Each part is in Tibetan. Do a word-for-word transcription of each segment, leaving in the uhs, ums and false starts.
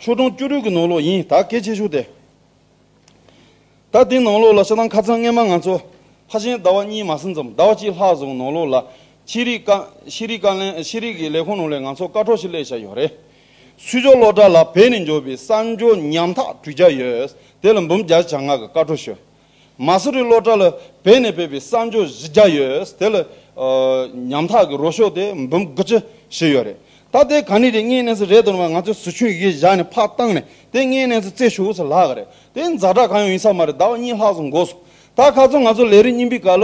ཆོས་གྲོང་བཅུ་དྲུག་གི་ནང་ལོགས་ཡིན། ད་གལ་ཆེ་ཤོས་དེ། ད་དེའི་ནང་ལོགས་ལ་ཤ་ཐང་ཁ་ཚང་སྔས་མ་ང་ཚོ་ཕ་ཤན་ཟླ་བ་གཉིས་མ་ཟིན་ཙམ་ཟླ་བ་གཅིག་ལྷག་སོང་ནང་ལོགས་ལ། ཤེས་རིག་བཀའ་ཤེས་རིག་བཀའ་བློན་ཤེས་རིག་གི་ལས་ཁུངས་ནང་ལ་ང་ཚོ་བཀའ་འཁྲོལ་ཞིག་སླེབས་བཞག་ཡོད་རེད། སུས་ཇོ་སློབ་གྲྭ་ལ་བོད་ནས་འབྱོར་བའི་གསར་འབྱོར་ཉམ་ཐག་དྲུག་བརྒྱ་ཡོད། དེ་ལ་འབུམ་བརྒྱ་བྱ་ལྔ་གི་བཀའ་འཁྲོལ་ཞུ། མ་སུ་རི་སློབ་གྲྭ་ལ་བོད་ནས་ཕེབས་པའི་གསར་འབྱོར་བཞི་བརྒྱ་ཡོད། དེ་ལ་ཨ་ཉམ་ཐག་གི་རོགས་སྐྱོར་དེ་འབུམ་དགུ་བཅུ་ཞིག་ཡོད་རེད། ད་དེ་ག་ནས་རེད། དངོས་གནས་སུ་རེད་དོ་ན། ང་ཚོས་ཟུར་ཆུང་ཡི་གེ་བཞག་ནས་ཕར་བཏང་ནས་དེ་དངོས་གནས་སུ་རྩད་ཞུ་དགོས་ས་ལྷག་གི་རེད། དེ་ཛ་དྲག་གང་ཡང་ཡིན་ས་མ་རེད། ཟླ་བ་གཉིས་ལྷག་ཙམ་འགོར་སོང་། ད་ཁ་སང་ང་ཚོ་ལས་རིགས་རྙིང་པའི་སྒང་ལ་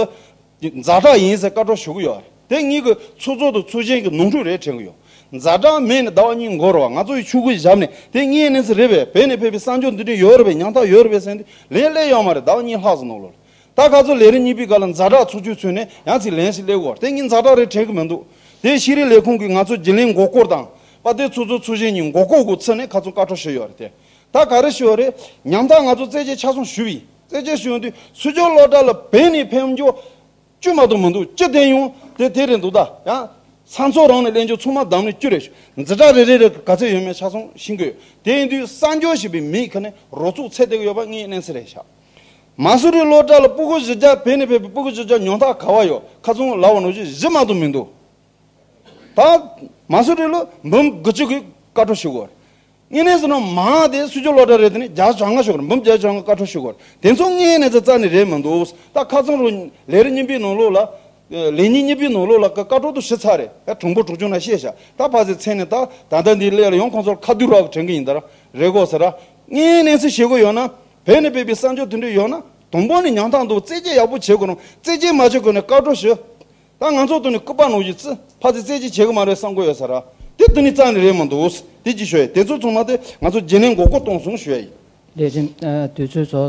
ཛ་དྲག་ཡིན་ཟེར་བཀའ་འཁྲོལ་ཞུ་གི་ཡོད་རེད། དེ་ངེད་ཀྱི་ཚོགས་གཙོ་དང་ཚོགས་གཞོན་གྱི་ནོར་འཁྲུལ་རེད་དྲན་གྱི་ཡོད། ཛ་དྲག་མེད་ནས་ཟླ་བ་གཉིས་འགོར་བ། ང་ཚོ་ཡི་ཆུ་ཁུལ་བཞག་ནས་དེ་དངོས་གནས་སུ་རེད་པས། བོད་ནས་ཕེབས་པའི་གསར་འབྱོར་འདི་འདྲ་ཡོད་རེད་པས། ཉམ་ཐག་ཡོད་རེད་པས་ཟེར་ནས་ལན་སླེབས་ཡོད་མ་རེད། ཟླ་བ་གཉིས་ལྷག་ཙམ་ནང་ལོགས་ལ། ད་ཁ་སང་ལས་རིམ་གཉིས་པའི་སྒང་ལ་ཛ་དྲག་ཚོགས་ཆུང་ཚུད་ནས་ཡང་ཅིག་ལན་ཞིག་སླེབས་ཡོད་རེད། དེ་ངས་ཛ་དྲག་རེད་དྲན་གྱི་མི་འདུག་དེ་ཤེས་རིག་ལས་ཁུངས་ཀྱིས་ང་ཚོ་རྒྱུན་ལས་མགོ་སྐོར་དང་པ་དེ་ཚོགས་གཙོ་ཚོགས་གཞོན་གཉིས་མགོ་སྐོར་སྒོ་ཕྱེ་ནས་ཁ་སང་བཀའ་འཁྲོལ་ཞུས་ཡོད་རེད་དེ། ད་ག་རེ་ཞུས་ཡོད་རེད། ཉམ་ཐག་ང་ཚོ་རྩད་གཅོད་ཆ་ཚང་ཞུས་པ་ཡིན། རྩད་གཅོད་ཞུས་ཡོང་དུས་སུས་ཇོ་སློབ་གྲྭ་ལ་བོད་ནས་ཕེབས་རྒྱུ་བཅུ་མ་གཏོགས་མི་འདུག་སྤྱི་དོན་ཡོང་དེ་དེ་རེད་འདུག་ད་ཡང་ས་མཚམས་རང་ནས་གླེང་རྒྱུ་ཚང་མ་བསྡོམས་ནས་བཅུ་རེད་ཞུ། ཛ་དྲག་རེ་རེ་རེ་ག་ཚོད་ཡོད་མེད་ཆ་ཚང་ཤེས་ཀྱི་ཡོད། དེ་ཡིན་དུས་གསར་འབྱོར་ཞེས་པའི་མིང་ཁ་ནས་རོགས་ཚོགས་ཚད་ལྡན་ཡོད་པ་དངོས་གནས་ཚེ་རེད་ཤག་མ་སུ་རི་སློབ་གྲྭ་ལ་སྤུ་གུ་བཞི་བརྒྱ་བོད་ནས་ཕེབས་པའི་སྤུ་གུ་བཞི་བརྒྱ་ཉམ་ཐག་ག་པར་ཡོད། ཁ་སང་ལབ་པ་ནང་བཞིན་བཞི་མ་གཏོགས་མི་འདུག་ད་མ་སུ་རི་ལ་འབུམ་དགུ་བཅུ་གི་བཀའ་འཁྲོལ་ཞུ་དགོས་རེད། དངོས་གནས་ཟེར་ན་མང་དེ་སུས་ཇོ་སློབ་གྲྭ་རེད། དེ་ནི་བརྒྱ་བྱ་ལྔ་ཞུ་དགོས་རེད། འབུམ་བརྒྱ་བྱ་ལྔ་བཀའ་འཁྲོལ་ཞུ་དགོས་རེད། དེ་ཚོ་དངོས་གནས་ཚེ་རྩ་ནས་རེད་མི་འདུག་ད་ཁ་སང་རུ་ལས་རིམ་གཉིས་པའི་ནང་ལོགས་ལ་ལས་གཉིས་གཉིས་པའི་ནང་ལོགས་ལ་བཀའ་འཁྲོལ་དུ་ཞུ་ཚར་རེད། ད་དྲུང་འབུ་དྲུང་ཆུང་ན་བཤད་བཞག་ད་ཕ་ཚེ་མཚན་ནས་ད་ད་ལྟ་འདི་སླེབས་ལ་ཡང་ཁོང་ཚོར་ཁ་བསྡུར་རག་དྲན་གི་ཡིན། ད་ར་རེད་གོ་ཟེར་ར། དངོས་གནས་ཚེ་བྱེད་དགོས་ཡོད་ན་བོད་ནས་ཕེབས་པའི་གསར་འབྱོར་དེ་འདྲ་ཡོད་ན་དང་པོ་ནས་ཉམ་ཐག་འདུག་རྩད་གཅོད་ཡག་པོ་བྱེད་དགོས་རུང་རྩད་གཅོད་མ་བྱེད་གོང་ནས་བཀའ་འཁྲོལ་ཞུ། ད་ང་ཚོ་དུ་ནས་སྐུད་པ་ནང་བཞིན་བརྩི། ཕ་ཚེ་རྩད་གཅོད་བྱེད་གི་མ་རེད་བསམ་གི་ཡོད་ས་ར། དེ་དུ་ནས་རྩ་ནས་རེད་མི་འདུག་དེ་ཅི་ཤོད་ཡ། དེ་ཚོ་ཚང་མ་དེ་ང་ཚོ་རྒྱུན་ལས་མགོ་སྐོར་གཏོང་སོང་ཞུ་ཡ་ཡིན། ལས་རིམ་ཨ་དུས་ཚོད་རྫོགས།